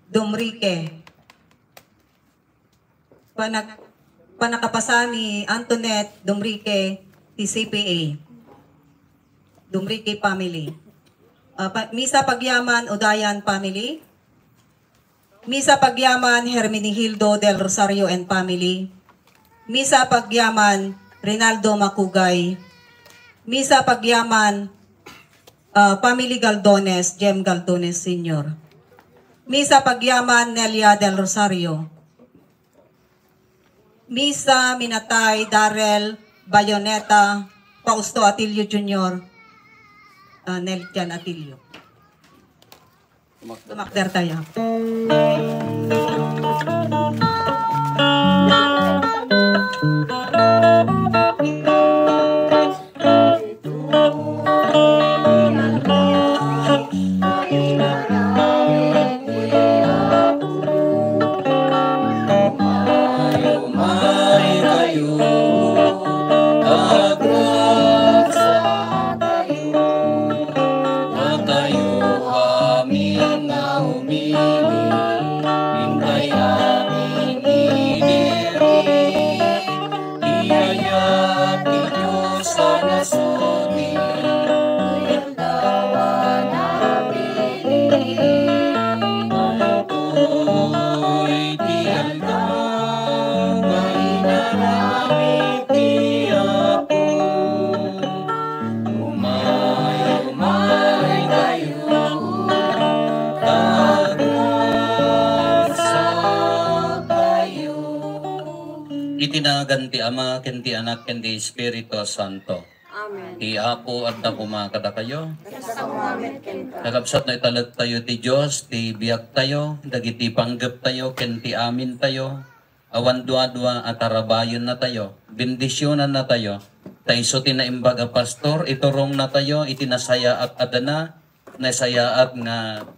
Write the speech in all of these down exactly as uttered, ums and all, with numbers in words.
Dumrique. Panak-, panakapasa ni Antoinette Dumrique ti C P A. Dumrique family. Ah, pa-, Misa Pagyaman Udayan family. Misa Pagyaman Hermenegildo del Rosario and family. Misa Pagyaman Rinaldo Macugay. Misa Pagyaman, ah, family Galdones, Jem Galdones Senior. Misa Pagyaman Nelia del Rosario. Misa minatay Darrell Bayoneta, Fausto Atilio Junior, ah, Neljan Atilio. Tumakder tayo. Dakayo amin nga umili, intay amin idiri. Ti ayat ti Dios a nasudi, ti aldaw a napili. Daytoy ti aldaw nga inaramid ti Apo. Umay, umay kayo, ta agrasattayo. Iti nagan ti Ama, ken ti Anak, ken ti Espiritu Santo. Amen. Ti Apo adda koma kadakayo. Kakabsat no italektayo ti Dios, ti biagtayo, dagiti panggeptayo, ken ti amintayo. Awan duadua a tarabayennatayo, bendisionannatayo. Ta isu ti naimbag a pastor, iturongnatayo iti nasayaat a dana, nasayaat nga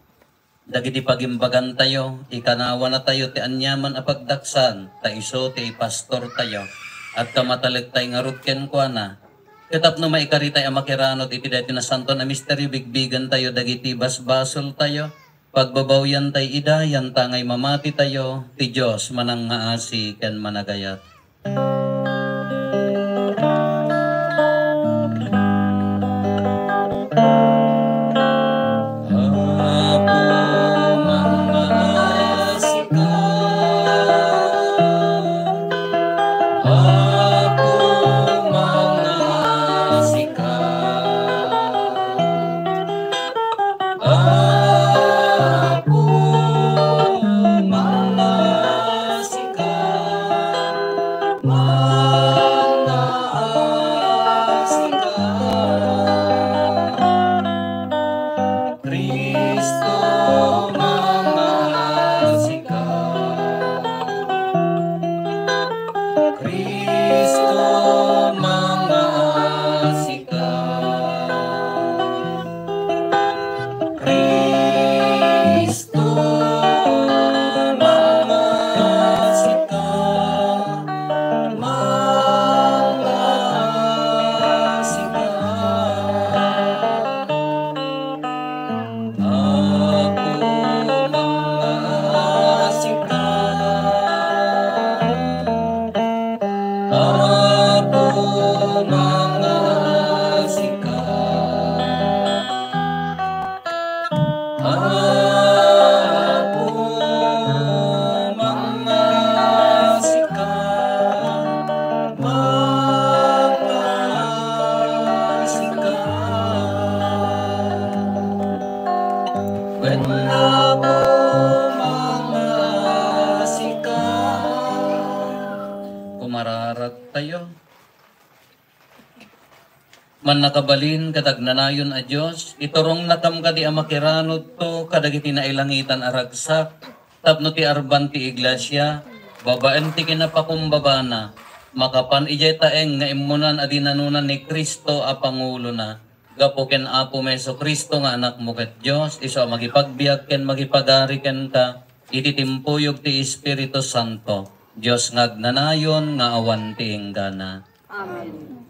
dagiti pagimbagantayo, ikanawanatayo ti aniaman a pagdaksan, ta isu ti pastortayo. Agkamatalegtay ngarud kenkuana. Ket tapno maikaritay a makiranod iti daytoy nasanton a misterio, bigbigentayo dagiti basbasoltayo. Pagbabawiantay ida, yantangay mamatitayo, ti Dios manangngaasi ken managayat. Apo, mangngaasika. Apo, mangngaasika. Apo, mangngaasika, mangngaasika. Cristo, mangngaasika. Cristo, mangngaasika. Cristo, mangngaasika, mangngaasika. Apo, mangngaasika. Apo, mangngaasika. Apo, mangngaasika. Mangngaasika. Wen, Apo, mangngaasika. Kumararagtayo. Mannakabalin ket agnanayon a Dios, iturongnakam kadi a makiranudto kadagiti nailangitan a ragsak tapno ti arban ti iglesia, babaen ti kinapakumbabana, makapan idiay taeng nga immunan a dinanunan ni Cristo a pangulona. Gapu ken Apomi Jesu-Cristo nga Anakmo ket Dios, isu a mangipagbiag ken mangipagari kenka iti timpuyog ti Espiritu Santo, Dios nga agnanayon nga awan ti inggana. Amen.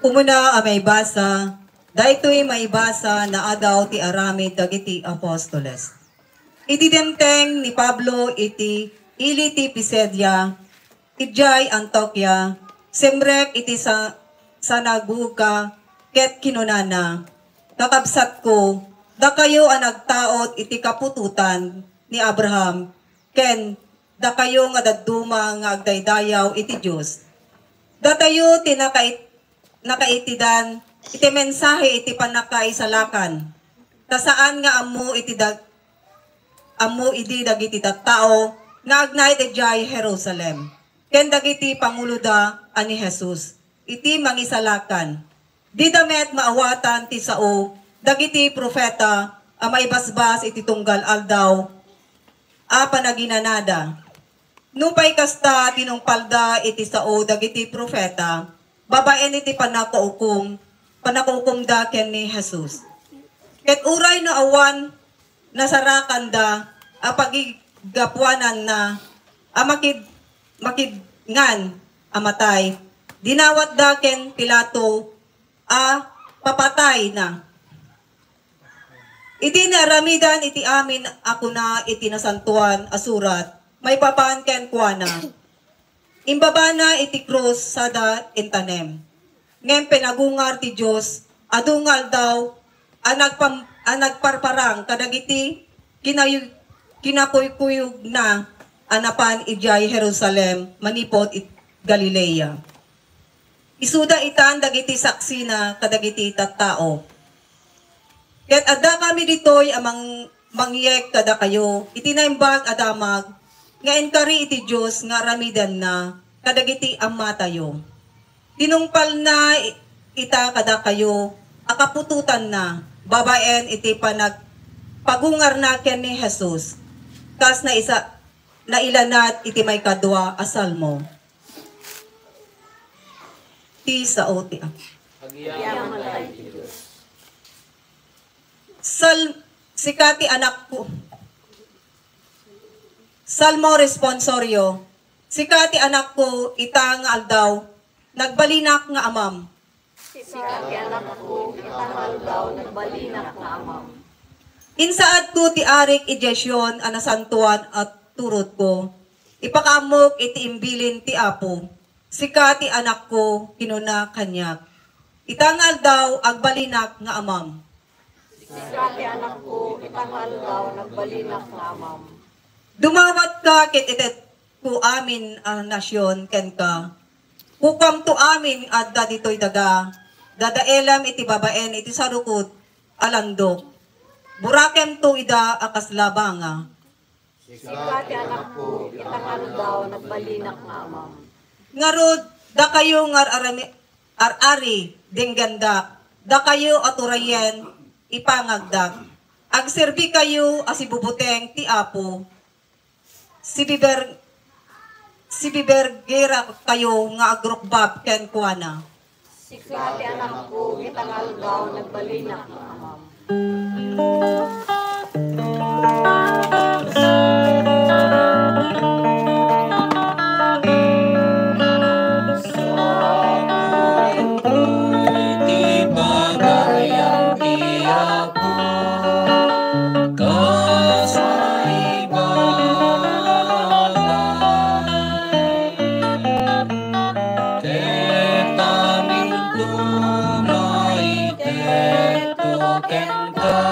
Umuna a maibasa, daytoy maibasa naadaw ti aramid dagiti apostoles. Idi dimteng ni Pablo iti ili ti Pisidia, idiay Antiokia, simrek iti sa-, sinagoga ket kinunana, "Kakabsatko, dakayo a nagtaud iti kaputotan ni Abraham ken dakayo nga dadduma nga agdaydayaw iti Dios. Datayo ti nakait-, nakaitidan iti mensahe iti pannakaisalakan. Ta saan nga ammo iti dag-, ammo idi dagiti tattao nga agnaed idiay Jerusalem, ken dagiti panguloda a ni Jesus iti mangisalakan. Dida met maawatan ti sao dagiti profeta a maibasbas iti tunggal aldaw a panaginanada. Nupay kasta, tinungpalda iti sao dagiti profeta babaen iti pannakaukom, pannakaukomda ken ni Jesus. Ket uray no awan nasarakanda a pagigapuananna a makid-, makidngan a matay, dinawatda ken Pilato a papatayna. Idi naaramidan iti amin a kuna iti Nasantoan a Surat maipapan kenkuana, imbabana iti krus sada intanem. Ngem pinagungar ti Dios adu nga aldaw a nagpam-, a nagparparang kadagiti kinayu-, kinakuykuyogna a napan idiay Jerusalem manipud iti Galilea. Isuda itan dagiti saksina kadagiti tattao. Ket addakami ditoy a mang-, mangyeg kadakayo iti Naimbag a Damag nga inkari iti Dios nga aramidenna kadagiti ammatayo. Tinungpalna i-, ita kadakayo a kaputotanna babaen iti panagpagungarna ken ni Jesus, kas naisa-, nailanad iti maikadua a Salmo. Ti sao ti Apo. Agyamankay ti Dios. Sal-, sika ti anakko. Salmo responsorio. Sika ti anakko, ita nga aldaw, nagbalinak nga amam. Sika ti anakko, ita nga aldaw, nagbalinak nga amam. Insaadko ti arik idiay Sion a nasantoan a turotko. Ipakaammok iti imbilin ti Apo. Sika ti anakko, kinuna kaniak. Ita nga aldaw, agbalinak nga amam. Sika ti anakko, ita nga aldaw, nagbalinak nga amam. Dumawatka ket itetko amin a nasion kenka. Kukuamto amin nga adda ditoy daga, dadaelem iti babaen iti sarukod a landok. Burakemto ida a kasla banga. Sika ti anakko, ita nga aldaw, nagbalinak nga amam. Ngarud, dakayo nga ar-, ar-ari, denggendak. Dakayo a turayen, ipangagdak. Agserbikayo a sibubuteng ti Apo. Sibiber-, sibibergerakayo nga agrukbab kenkuana. Sika ti anakko, ita nga aldaw, nagbalinak nga amam. Iti pagarian ti Apo, kasaibanan. Ket aminto maitetto kenka.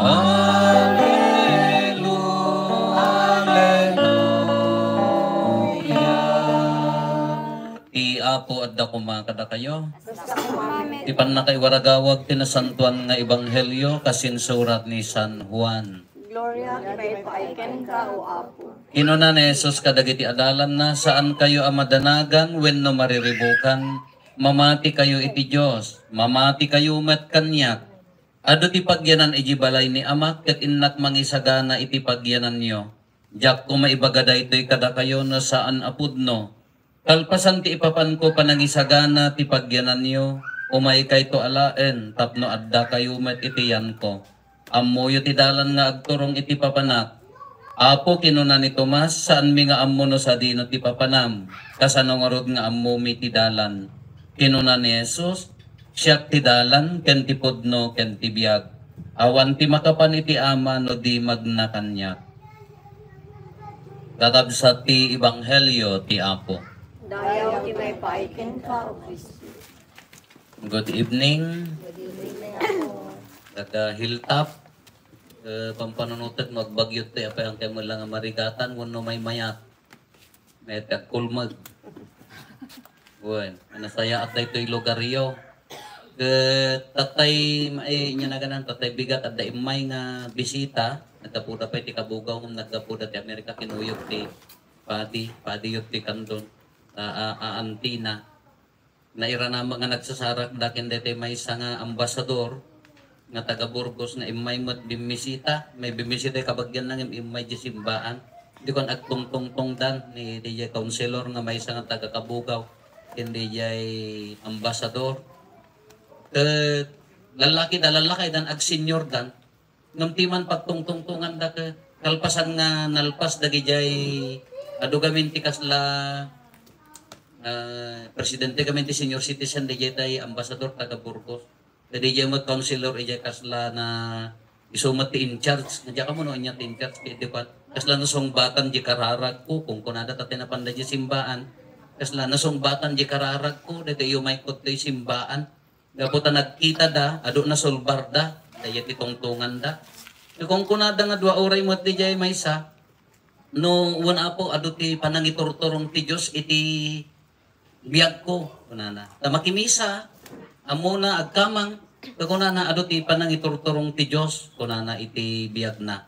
Hallelu-, Hallelujah. Ti Apo adda koma kadakayo. Ti pannakaiwaragawag ti nasantoan nga ebanghelio kas insurat ni San Juan. Gloria ipaipaay kenka, O Apo. Kinuna ni Jesus kadagiti adalanna, "Saankayo a madanagan wenno mariribukan. Mamatikayo iti Dios, mamatikayo met kaniak. Adu ti pagyanan idiay balay ni Amak, ket innak mangisagana iti pagyananyo. Diak koma ibaga daytoy kadakayo no saan a pudno. Kalpasan ti ipapanko panangisagana ti pagyananyo, umaykayto alaen tapno addakayo met iti yanko. Ammoyo ti dalan nga agturong iti papanak." "Apo," kinuna ni Tomas, "saanmi nga ammo no sadino ti papanam. Kasano ngarud nga ammomi ti dalan?" Kinuna ni Jesus, "Siak ti dalan, ken ti pudno, ken ti biag. Awan ti makapan iti Ama no di magna kaniak." Kakabsat ti Ebanghelio ti Apo. Dayaw ti maipaay kenka, O Cristo. Good evening. Good evening, Apo. Taga Hilltop. Eh, pampanunutek no agbagyo ti apay ang kay lang marigatan wenno may mayat. Mayat kag kulmeg. Wen, nasayaat daytoy lugaryo. Ket tatay, eh, inya naganan, tatay bigat, adda immay nga bisita. Naggapuda pay ti kabugaw, ngem naggapuda ti Amerika, kinuyog ti padi, padi yot ti kandon, a, a, a antina. Nairanama nga nagsasarak da ken daytoy maysa nga ambasador nga taga Burgos nga immay met bimmisita, may bimmisita kabagian na ngem immay di simbaan. Di kon agtungtungtongdan ni D J Councilor nga maysa nga taga Kabugaw ken D J Ambasador. Ket lallaki da, lallaki dan, agsenyor dan. Ngem ti man pagtungtungtonganda ket kalpasan nga nalpas dagidiay adu gamin ti kasla, ah, presidente gamin ti senior citizen, didiay tay ambasador taga Burgos. Didiay met councilor idiay kasla na isu met ti in charge. Nga diak ammo no ania ti in charge ti idi pat. Kasla nasungbatan di kararagko, kunkunada ta ti napanda di simbaan. Kasla nasungbatan di kararagko, dagiti umaykot ti simbaan. Gapu ta nagkita da, adu nasulbar da, dayta ti tungtunganda. Kunkunada nga dua uray met diay maysa, no, wen Apo, adu ti panangiturturong ti Dios iti biagko, kunana. Ta makimisa, ammona, agkamang, ta kunana, adu ti panangiturturong ti Dios, kunana, iti biagna.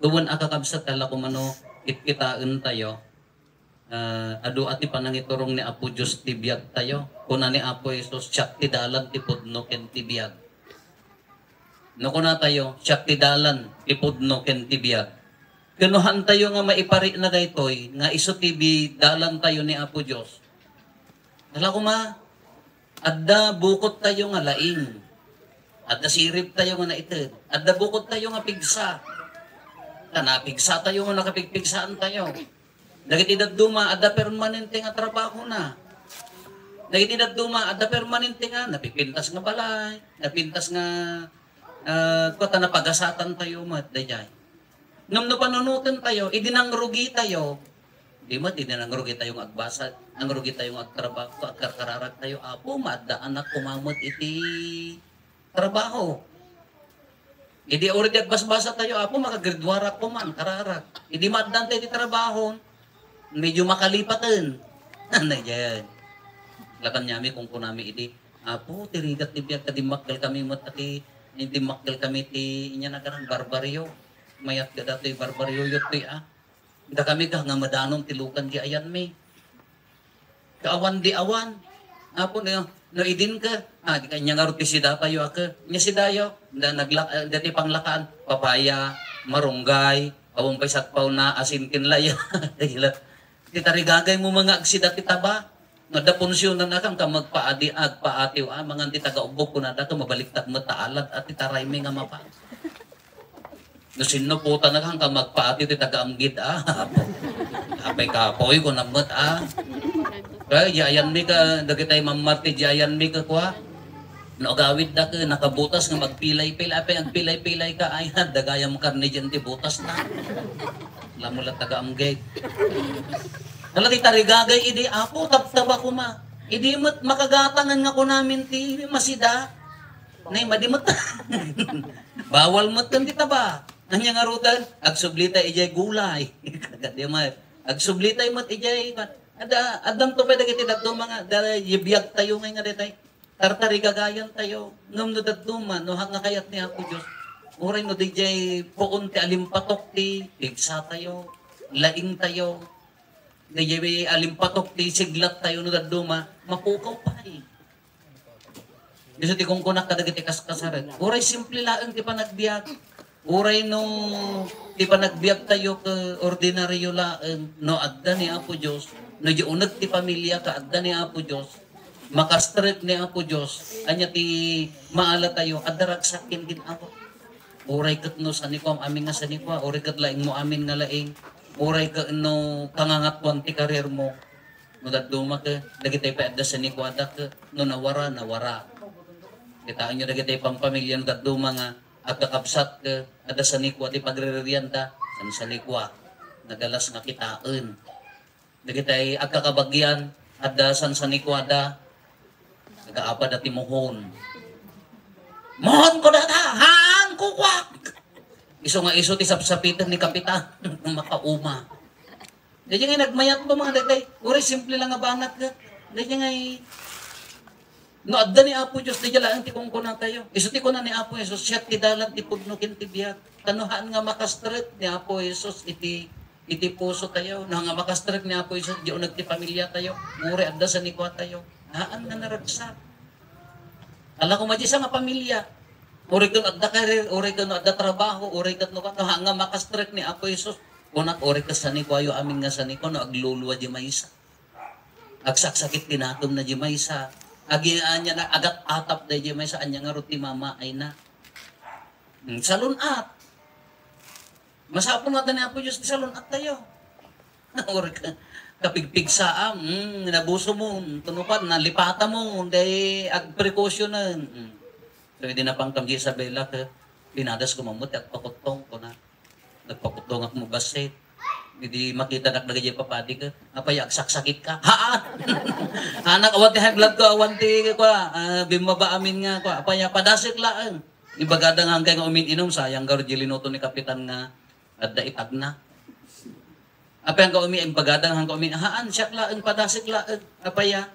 Wen a kakabsat, kala ko mano, kitkitaentayo. Ah, adu a ti panangiturong ni Apo Dios ti biagtayo. Kuna ni Apo Jesus, "Siak ti dalan, ti pudno, ken ti biag." No kunatayo, "Siak ti dalan, ti pudno, ken ti biag." Ken no haantayo nga maiparikna daytoy, nga isu ti bi-, dalantayo ni Apo Dios. Ala koma, adda bukottayo nga laing. Adda siribtayo nga naited. Adda bukottayo nga pigsa. Ta napigsatayo nga nakapigpigsaantayo. Dagiti dadduma, adda permanente nga trabahona. Dagiti dadduma, adda permanente nga napipintas nga balay, napintas nga, ah, kua ta napagasatantayo met, daydiay. Ngem no panunotentayo, idi nangrugitayo, di met, idi nangrugitayo nga agbasag, nangrugitayo nga agtrabaho, agkarkararagtayo, Apo, maaddaan koma met iti trabaho. Idi uray di agbasbasatayo, Apo, makagraduarak koman, kararag. Idi maaddaantayo iti trabaho, medyo makalipaten. Ano yan? Lakan niami, kunkunami idi, Apo, ti rigat ti biag ta dimmakkel kami met ti, dimmakkel kami ti inya nagaran barbaryo. Mayat ka datoy barbaryo yot toy, ah. Dakami ka nga madanon ti lukan di ayanmi. Kaawan di awan. Apo no, no idin ka, ah, di kanya nga ti sidatayo a ka. Nya sidayo, da naglak-, ah, dati panglakaan, papaya, marunggay, awan pay satpaw na asin ken laya. Ti tarigagay mo mga agsida ti taba. Nga da punsiyonan a kan ka magpaadi, agpaatiw a, mangan ti taga-ubbog kunada ka mabaliktad met ta alad a ti taraymi nga mapa. No sinno puta na kan ka magpaatiw ti taga-amgid a. Apay kapoy ko na met a. Kaya jayan mi ka, dagitay mammarti jayan mi ka kwa. No agawid da ka, nakabutas nga magpilay-pilay, apay agpilay-pilay ka, ay, dagayam karne dyan ti butas na. Alam mo lang taga-amgid. Wala ti tarigagay idi, Apo, tabtaba kuma. Idi met makagatangan nga kunamin ti masida. Nay, madi met. Bawal met kan ti taba. Anya nga rudan, agsubli ta ijay gulay. Kagadi met. Agsubli tayo met ijay. Ada, addan to pwede kiti dadto mga, dara, yibiyag tayo ngay nga detay. Tartarigagayan tayo. Ngem no dadduma, no, nga kayat ni Apo Dios, uray no, dijay puon ti alimpatok ti pigsa tayo, laing tayo, dijay alimpatok ti siglat tayo, no, dadduma, mapukaw pay. Isu ti kunkunak kadagiti kaskasarek. Uray simple laeng ti panagbiag. Uray no ti panagbiag tayo ke ordinaryo laeng, no adda ni Apo Dios, no di uneg ti pamilya ka adda ni Apo Dios, makastrek ni Apo Dios, anya ti maala tayo, adda ragsak ken gin-awa. Uray ket no sanikua amin nga sanikua, uray ket laeng mo amin nga laeng, uray ket no kangangatuan ti karir mo, no dadduma ke, dagitay pay adda sanikuada ke, No nawara, nawara. Kitaenyo dagiti pampamilya no dadduma nga agkakabsat ket adda sanikua ti pagriririanda, san sanikua. Nagalas nga kitaen. Dagiti agkakabagian, adda san sanikuada, nagaapad a ti muhon. Muhon ko data, haan, kukuak! Isu nga isu ti sapsapiten ni Kapitan, makauma. Daydiay nga nagmayat ko, mga daydiay. Uray simple lang nga banat ka. Daydiay nga, no adda ni Apo Dios, daydiay laeng ti kunkunatayo. Isu ti kuna ni Apo Jesus, siak ti dalan, ti pudno, ken ti biag. Kano haan nga makastrek ni Apo Jesus iti, iti puso tayo. No nga makastrek ni Apo Jesus, di uneg ti pamilya tayo. Uray adda sanikuatayo. Haan nga naragsak. Ala ko madisa nga pamilya. Uray ken adda karir, uray ken adda trabaho, uray ket no kano, haan nga makastrek ni Apo Jesus. Kunak, uray ket sanikuayo amin nga sanikuayo, no aglulua di maysa. Agsaksakit ti nakemna di maysa. Agi-, ania na, agat-atap daydi maysa, ania ngarud ti mamaayna. Hmm, salun-at. Masapul nga adda ni Apo Dios ti salun-attayo. Or ka-, kapigpigsaam, hmm, nabusomon, tunukan, nalipatamon, day agprecautionen. Hmm. So, idi napangtam di Isabela, ke, pinadas ko mamut, agpakuttong, kuna. Nagpakuttongak mo bassit. Idi makitanak dagiti papadi ka, "Apay, agsaksakitka?" "Haan!" "Anak, awan ti high blood ko, awan ti, kua, ah, bimmaba amin nga, kua, apay, padasik laeng." Ibagada nga, "Hankay nga umin-inum, sayang garud di linuto ni Kapitan nga adda itagna." Apay, hankay umi-, ibagada nga, hankay umi-, "Haan, siak laeng, padasik laeng." Apay, ah,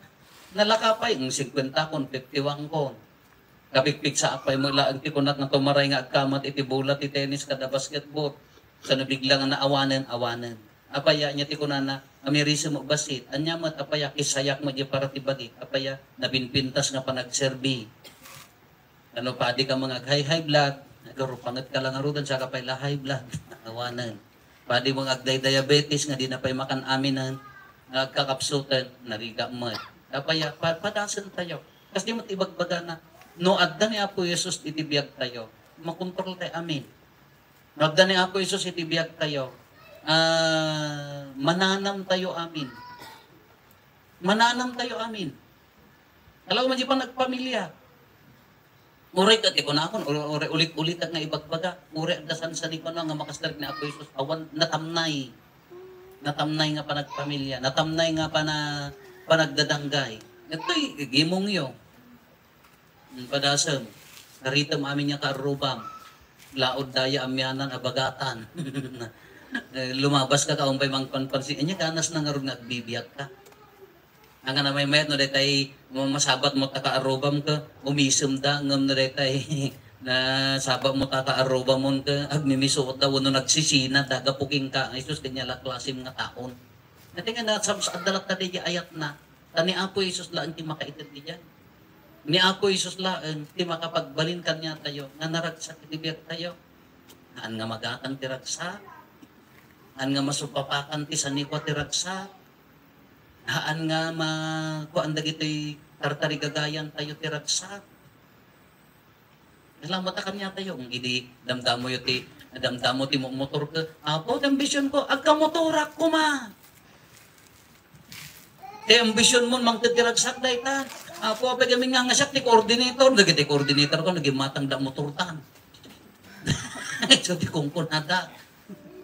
nalaka pay, "Ng singkwenta kon, fifty-one kon." Kapigpigsa apay mo laeng ti kunak nga tumaray nga agkamat iti bola ti tennis kada basketball. Saan a bigla nga naawanen, awanen. Apay a, ania ti kunana, "Amirisem mo bassit." Ania met, apay a, "Kisayak mo di para ti bagik." Apay a, nabinpintas nga panagserbi. Ano, padi ka mga high, high blood, nagarupanget ka lang arudan, saka pay la high blood. Awanen. Padi mo nga agdaydiabetes nga di na pay makan aminen, nga agkakapsuten, narigat met. Apay a, pa-, padasen tayo. Kas di met ibagbaga na, no adda ni Apo Jesus iti biag tayo, makontrol tayo amin. No adda ni Apo Jesus iti biag tayo, ah, mananam tayo amin. Mananam tayo amin. Alam mo, di pa nagpamilya. Uray ka, ti kunakon, ur-, uray ulit-ulit nga ibagbaga. Uray adda sansanikuan nga makastrek ni Apo Jesus. Awan natamnay. Natamnay nga panagpamilya. Natamnay nga pana-, panagdadanggay. Ito'y gimong yo. Hmm, padasem. Karitem amin nga kaarrubam. Laod daya amianan a bagatan. Eh, lumabas ka, kaun pay mangpanpansin. Anya ganas na ngarud nga agbibiag ka. Ang nga namaymayat no daytay ma-, masabat mo ta kaarrubam ka, umisem da, ngem no daytay nasabat mo ta kaarrubam mon ka, agmimisuot da, wenno nagsisina da, gapu kenka, Jesus, kanya la klasim nga taon. Ati nga nasabs-, adda latta daydi ayat na, ta ni Apo Jesus laeng ti makaited diyan. Ni Apo Jesus laeng ti makapagbalin kaniatayo nga naragsak iti biagtayo. Haan nga magatang ti ragsak. Haan nga masupapakan ti sanikua ti ragsak. Haan nga ma-, kuan dagitoy tartarigagayan tayo ti ragsak. Salamat a kaniatayo. Idi damdamo yo ti, damdamo ti mo-, motor ka. Apo, ti ambision ko, agkamotorak koma. Ti ambision mon, mangted ti ragsak dayta. Apo, apay gamin nga nga siak ti coordinator. Dagiti coordinator ko, naging matang da motor tan. So, ti kungkunada.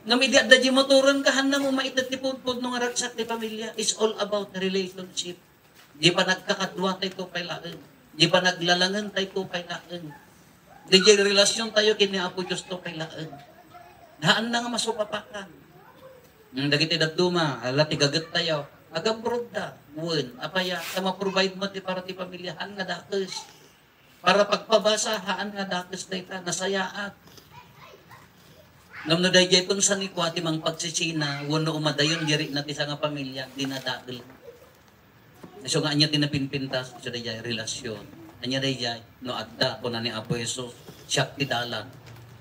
Ngam idi adda di motoran ka, hanna mo maited ti pudpudno nga ragsak ti pamilya. It's all about relationship. Di panagkakadua tayo pay laeng. Di panaglalangen tayo pay laeng. Di relasyon tayo ken ni Apo Dios to pay laeng. Haan na nga masupapakan. Hmm, dagiti dadduma, ala ti gaget tayo. Agabroad da. Wen, apaya, ta ma-provide mo ti para ti pamilya, haan nga dakes. Para pagpabasa, haan nga dakes dayta, nasayaat. Ngem no daydiay kun sanikua ti mangpagsisina, wenno umadayon diri na ti sanga pamilya, dinadagel. Isu nga ania ti napinpintas, isu daydiay relasyon. Ania daydiay, no adda, kuna ni Apo Jesus, "Siak ti dalan."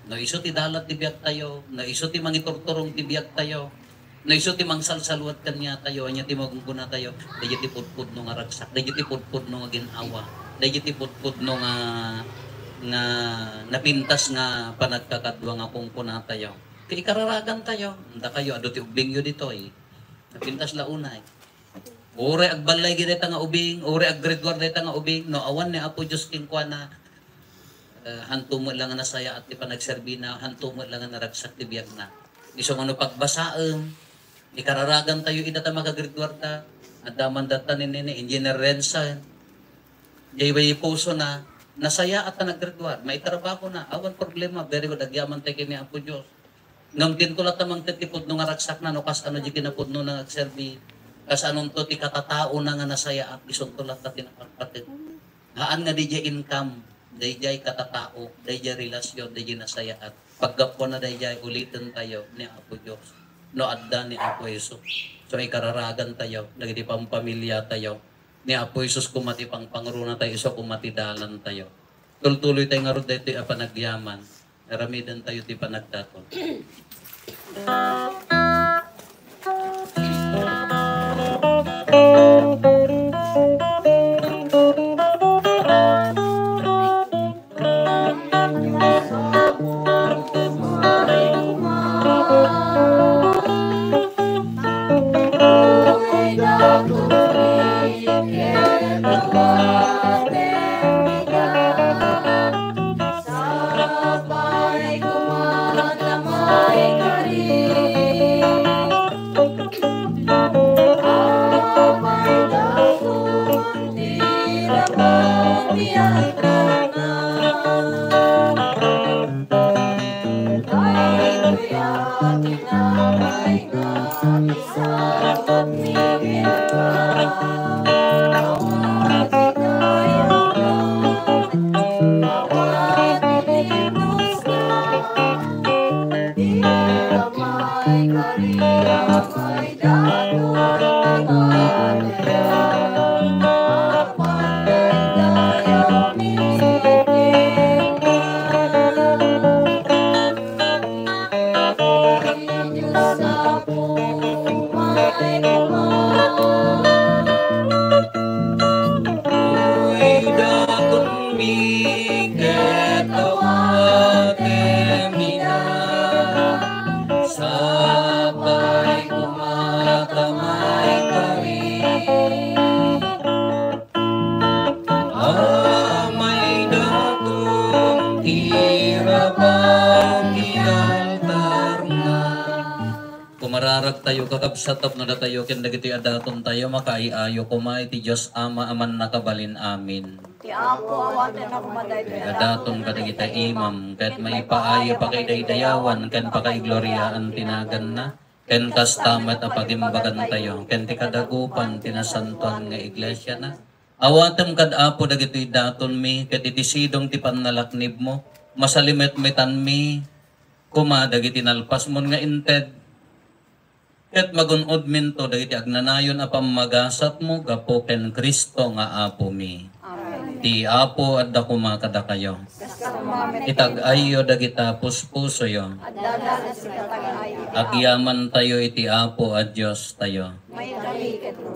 No isu ti dalan ti biag tayo, no isu ti mangiturturong ti biag tayo, no isu ti mangsalsaluad kaniatayo, ania ti magungguna tayo, daydiay ti pudpudno nga ragsak, daydiay ti pudpudno nga gin-awa, daydiay ti pudpudno nga, nga napintas nga panagkakadua nga kungkuna tayo. Kay ikararagan tayo, dakayo, adu ti ubbingyo ditoy. Napintas la unay. Uray agballay gid dayta nga ubing, uray aggraduar dayta nga ubing, no awan ni Apo Dios kenkuana, eh, hanto met la nga nasayaat ti panagserbina, hanto met la nga naragsak ti biagna. Isu nga no pagbasaem, ikararagantayo ida ta makagraduarta, adda man dayta ni, ni, ni Engineer Renza, jay way pusona, nasayaat ta naggraduar, maitrabahona, awan problema, very good, agyamantay ken ni Apo Dios. Ngem dinto latta mangted ti pudno nga ragsakna no kasano di kinapudnona nga agserbi. Kasanonto ti katataona nga nasayaat, isunto latta ti napatpateg. Haan nga didiay income, daydiay katatao, daydiay relasyon, daydiay nasayaat. Paggapuana daydiay, ulitentayo ni Apo Dios. No adda ni Apo Jesus. So, ikararagantayo, dagiti pampamiliatayo. Ni Apo Jesus koma ti pangpangrunatayo, isu koma ti dalantayo. Tultuloytayo ngarud daytoy a panagyaman. Aramidentayo ti panagdaton. Uy, datonmi ket awatem ida, sapay koma ta maikari. Amay daton ti rabaw ti altarna. Kumararagtayo, kakabsat, tapno datayo ken dagitoy a datontayo makaay-ayo koma iti Dios Ama a Mannakabalin-amin. Ti Apo, awatenna koma daytoy a daton kadagiti imam, ket maipaay a pakaidaydayawan ken pakaigloriaan ti naganna, ken kasta met a pagimbagantayo ken ti kadagupan ti nasantoan nga iglesiana. Awatem kad Apo dagitoy datonmi, ket iti sidong ti pannalaknibmo, masalimetmetanmi koma dagiti nalpasmon nga inted, ket magun-odminto dagiti agnanayon a pammagasatmo gapu ken Cristo nga Apomi. Amen. Ti Apo adda koma kadakayo. Itag-ayyo dagita puspusoyo. Agyamantayo iti Apo a Diostayo.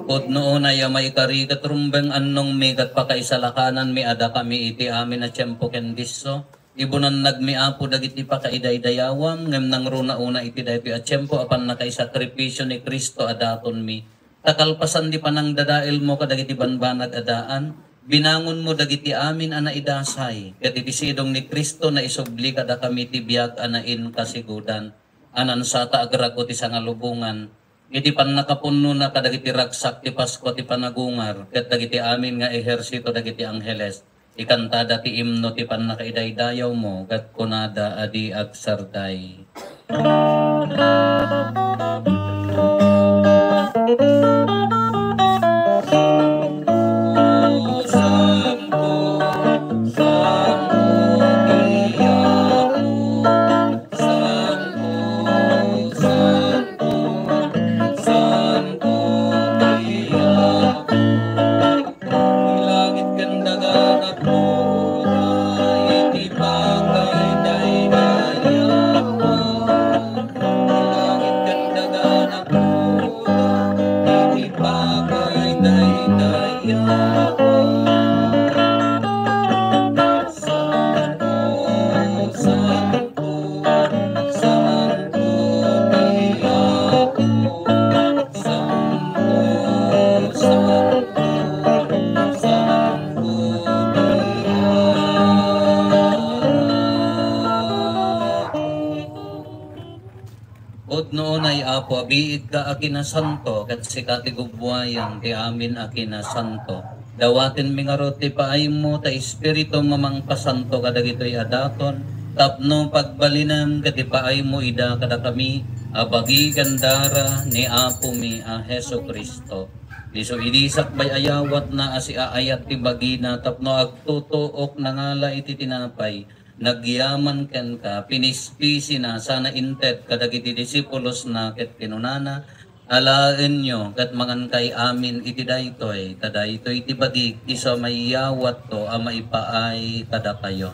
Pudno unay a maikari ket rumbeng annongmi ket pakaisalakananmi a dakami iti amin a tiempo ken disso. Ibunannagmi, Apo, dagiti pakaidaydayawam, ngem nangruna-una iti daytoy a tiempo a pannakaisakripisio ni Cristo a datonmi. Ta kalpasan ti panangdadaelmo kadagiti banbanag a daan, binangonmo dagiti amin a naidasay, ket iti sidong ni Cristo naisubli kadakami ti biag a nainkasigudan, a nansata agrag-o ti sangalubongan, iti pannakapunnona kadagiti ragsak ti Paskua ti panagungar, ket dagiti amin nga ehersito dagiti angheles, ikantada ti imno ti pannakaidaydayawmo, ket kunada a di agsarday. Langit ken daga nagpura iti pakaidaydayawan. Langit ken daga nagpura iti Pudno unay, Apo, a biigka a kinasanto, ket sika ti gubbuayan ti amin a kinasanto. Dawatenmi ngarud ti paaymo ta Espiritum a mangpasanto kadagitoy a daton, tapno pagbalinem ket ipaaymo ida kadakami a bagi ken dara ni Apomi a Jesu-Cristo. Isu idi sakbay a yawatna a siaayat ti bagina tapno agtutuok, nangala iti tinapay, nagyaman kenka, pinispisina, sana inted kadagiti disipulosna ket kinunana, "Alaenyo ket mangankay amin iti daytoy, ta daytoy ti bagik, isu a maiyawatto a maipaay kadakayo."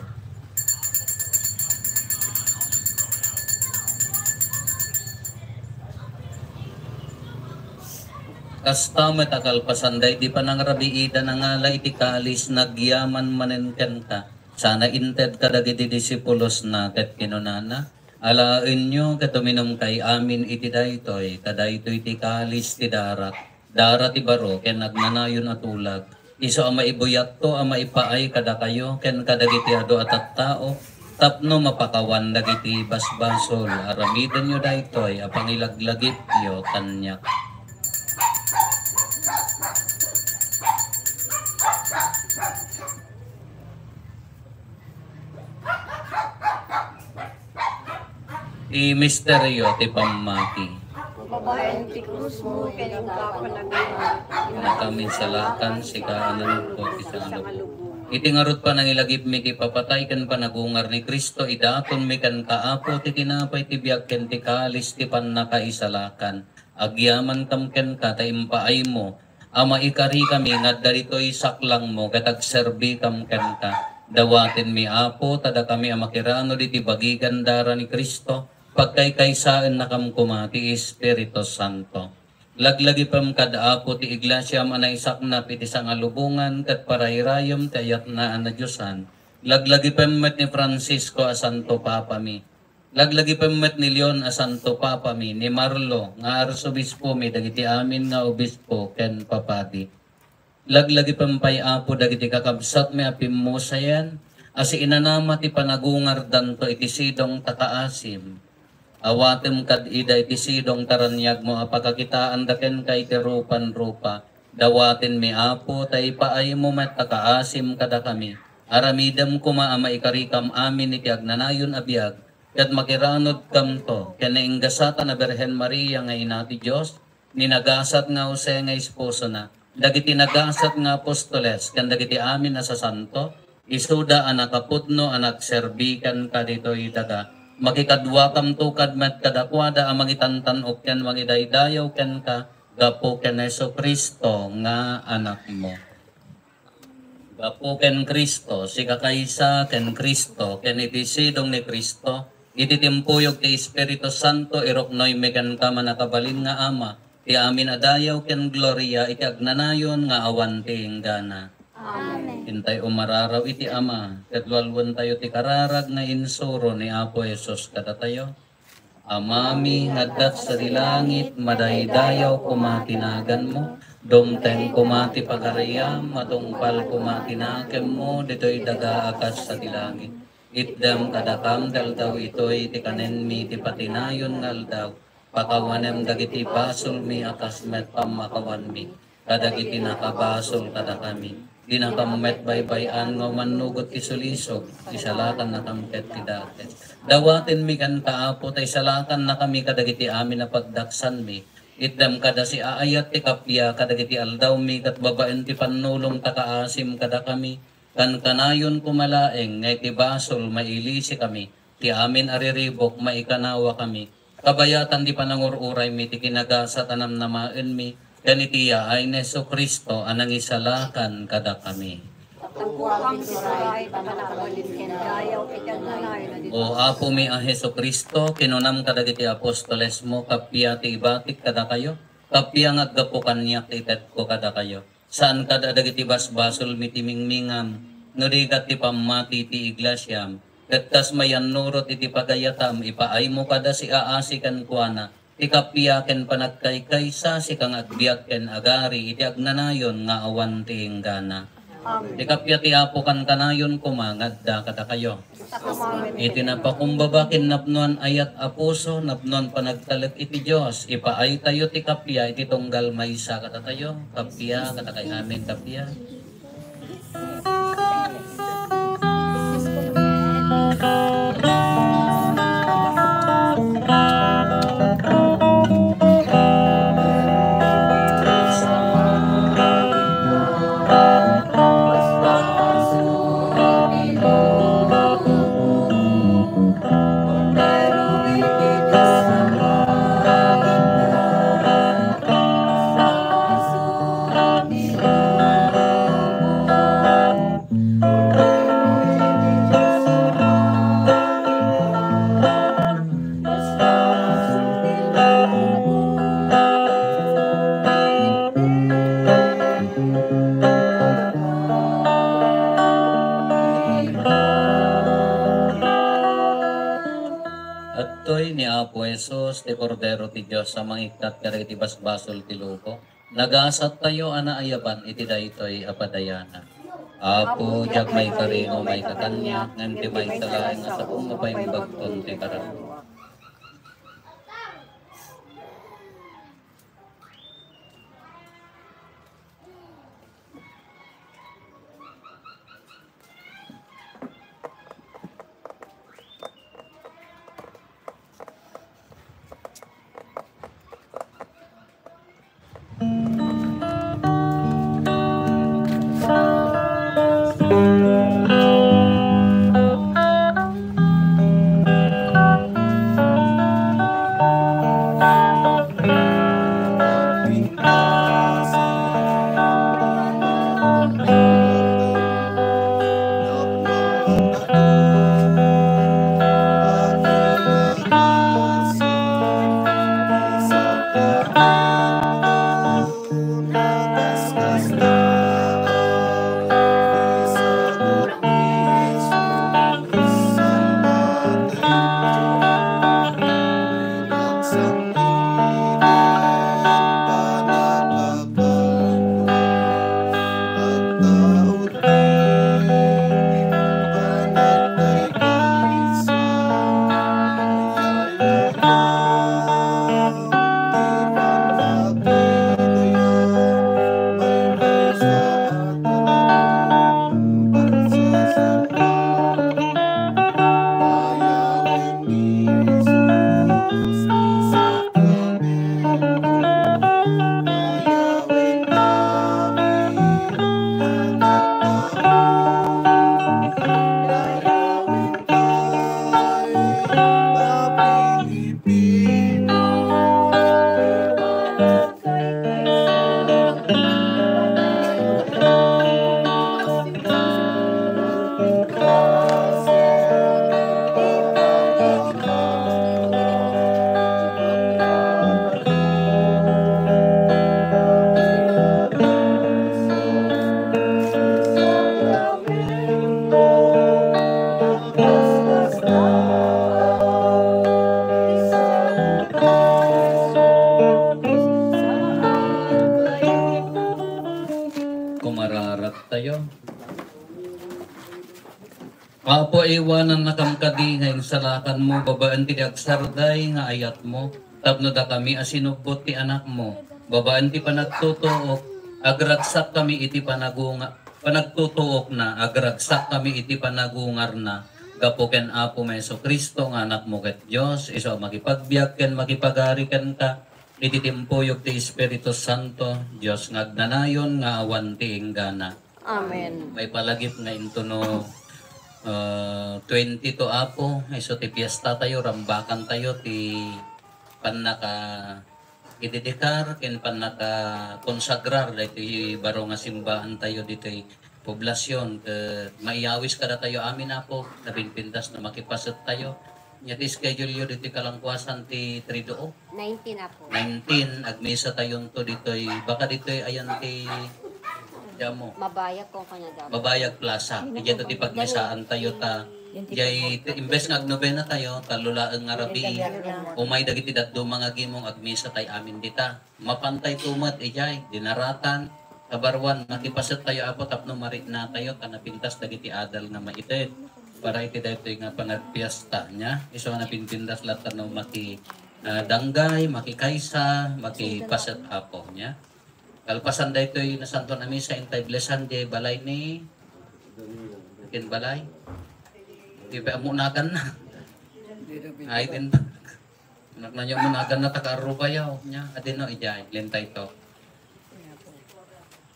Kasta met a kalpasan daydi panangrabiida, nangala iti kalis, nagyaman manen kenka, sana inted kadagiti disipulosna ket kinunana, "Alaenyo ket uminumkay amin iti daytoy, ta daytoy ti kalis ti darak, dara ti baro ken agnanayon a tulag, isu a maibuyatto a maipaay kadakayo ken kadagiti adu a tattao, tapno mapakawan dagiti basbasol. Aramidenyo daytoy a pangilaglagipyo kaniak." Ti misterio ti pammati. Babaen ti krusmo ken inka panagungar, innakami insalakan, sika a nanugko ti sangalubongan. Iti ngarud panangilagipmi ti papatay ken panagungar ni Cristo, idatonmi kenka, Apo, ti tinapay ti biag ken ti kalis ti pannakaisalakan. Agyamankam kenka ta impaaymo a maikarikami nga adda ditoy saklangmo ket agserbikam kenka. Dawatenmi, Apo, ta dakami a makiranud iti bagi ken dara ni Cristo, pagkaykaysaennakam koma ti Espiritu Santo. Laglagipem kad Apo ti iglesiam a naisaknap iti sangalubongan ket parairayem ti ayatna a nadiosan. Laglagipem met ni Francisco a Santo Papami. Laglagipem met ni Leon a Santo Papami, ni Marlo nga Arsobispomi, dagiti amin nga obispo ken papadi. Laglagipem pay, Apo, dagiti kakabsatmi a pimmusayan a siinanama ti panagungardanto iti sidong ta kaasim. Awatem kad ida iti sidong ta raniagmo a pakakitaanda kenka iti rupan-rupa. Dawatenmi, Apo, ta ipaaymo met a kaasim kadakami. Aramidem koma a maikarikam amin iti agnanayon a biag, ket makiranudkamto ken nainggasatan a Birhen Maria nga Ina ti Dios, ni nagasat nga Jose nga esposona, dagiti nagasat nga apostoles, ken dagiti amin a sasanto, isuda a nakapudno a nagserbi kenka ditoy daga. Makikaduakamto kad met kadakuada a mangitantan-ok ken mangidaydayaw kenka gapu ken Jesu-Cristo nga Anakmo. Gapu ken Cristo, sikakaysa ken Cristo, ken iti sidong ni Cristo, iti timpuyog ti Espiritu Santo, iruknoymi kenka, mannakabalin nga Ama, ti amin a dayaw ken gloria iti agnanayon nga awan ti inggana. Amen. Intay umararaw iti Ama, ket lualuentayo ti kararag nga insuro ni Apo Jesus kadatayo. Amami nga adda sadi langit, madaydayaw koma ti naganmo, dumteng koma ti pagariam, matungpal koma ti nakemmo ditoy daga a kas sadi langit. Itdem kadakam ti aldaw itoy ti kanenmi ti patinayon nga aldaw. Pakawanem dagiti basolmi a kas met pammakawanmi kadagiti nakabasol kadakami. Dinakam met baybay-an nga umannugot ti sulisog, isalakannakam ket ti dakes. Dawatenmi kenka, Apo, ta isalakannakami kadagiti amin a pagdaksanmi. Itdem kada siaayat ti kappia kadagiti aldawmi ket babaen ti pannulong ta kaasim kadakami. Kankanayon koma laeng nga iti basol mailisikami, ti amin a riribuk maikanawakami. Kabayatan ti panangur-uraymi ti kinagasat a namnamaenmi, ken iti yaay ni Jesu-Cristo a nangisalakan kadakami. Tangkuang ti turay, ta mannakabalin ken dayaw iti agnanayon a di. O Apomi a Jesu-Cristo, kinunam kadagiti apostolesmo, kappia ti ibatik kadakayo, kappia nga aggapu kaniak ti itetko kadakayo. Saan kad a dagiti basbasolmi ti mingmingam, no di ket ti pammati ti iglesiam. Ket kas mayannurot iti pagayatam, ipaaymo kada siaasi kenkuana, ti kappia ken panagkaykaysa, sika nga agbiag ken agari iti agnanayon nga awan ti inggana. Amen. Ti kappia ti Apo kankanayon koma nga adda kadakayo. Iti napakumbaba ken napnoan ayat a puso, napnoan panagtalek iti Dios, ipaaytayo ti kappia iti tunggal maysa kadatayo. Kappia, kadakay amin, kappia. Adtoy ni Apo Jesus, ti Kordero ti Dios a mangikkat kadagiti basbasol ti lubong. Nagasattayo a naayaban iti daytoy a padayanan. Apo, diak maikari nga umayka kaniak, ngem ti maysa laeng a saom nga paimbagton ti kararua. Kumararat tayo. Apo, iwanannakam kadi nga insalakanmo babaen ti agsarday nga ayatmo tapno dakami a sinubbot ti Anakmo. Babaen ti panagtutuok, agragsakkami iti panagunga-, panagtutuokna, agragsakkami iti panagungarna, gapu ken Apo Jesu-Cristo nga Anakmo ket Dios, isu a makipagbiag ken makipagari kenka, iti timpuyog ti Espiritu Santo, Dios nga agnanayon nga awan ti inggana. Amen. Maipalagip nga intono, ah, twenty-two, Apo, isu ti piesta tayo, rambakan tayo ti pannaka-, idedikar ken pannakakonsagrar daytoy baro nga simbaan tayo ditoy poblasion, ket maiyawis kadatayo amin, Apo, napinpintas no makipaset tayo. Nya ti schedule yo ditoy kalangkuasan ti Triduo? Nineteen, Apo. Nineteen, agmisa tayonto ditoy, baka ditoy ayan ti, damo. Mabayag ko kanya damo. Mabayag Plaza. Idiay ti pagmisaan tayo ta. Jay, ti-, imbes nga agnobena tayo, tallo laeng nga rabii, umay dagiti dadduma nga gimong agmisa tay amin dita. Mapantay to met, ijay, dinaratan, Kabaruan, makipaset tayo, Apo, tapno mariknatayo ta napintas dagiti adal nga maited para iti daytoy nga panagpiesta, nia. Isu nga napinpintas latta no maki, ah, danggay, makikaysa, makipaset, Apo, nia. Kalpasan daytoy nasanton a misa, intay blesan di balay ni, ken balay. Di ba amunagan na? Ay, din ba? Anak na niya amunagan na taga Arubayaw, nia. Adino, ijay, lintay to.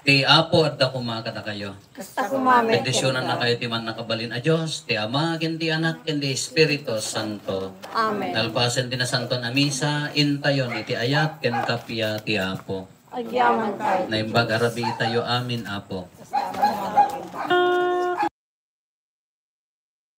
Ti Apo adda koma kadakayo. Kasta koma met. Bendisyonannakayo ti Mannakabalin a Dios, ti Ama, ken ti Anak, ken ti Espiritu Santo. Amen. Nalpasen ti nasanton a misa, intayon iti ayat ken kappia ti Apo. Agyaman tayo. Naimbag a rabii tayo amin, Apo.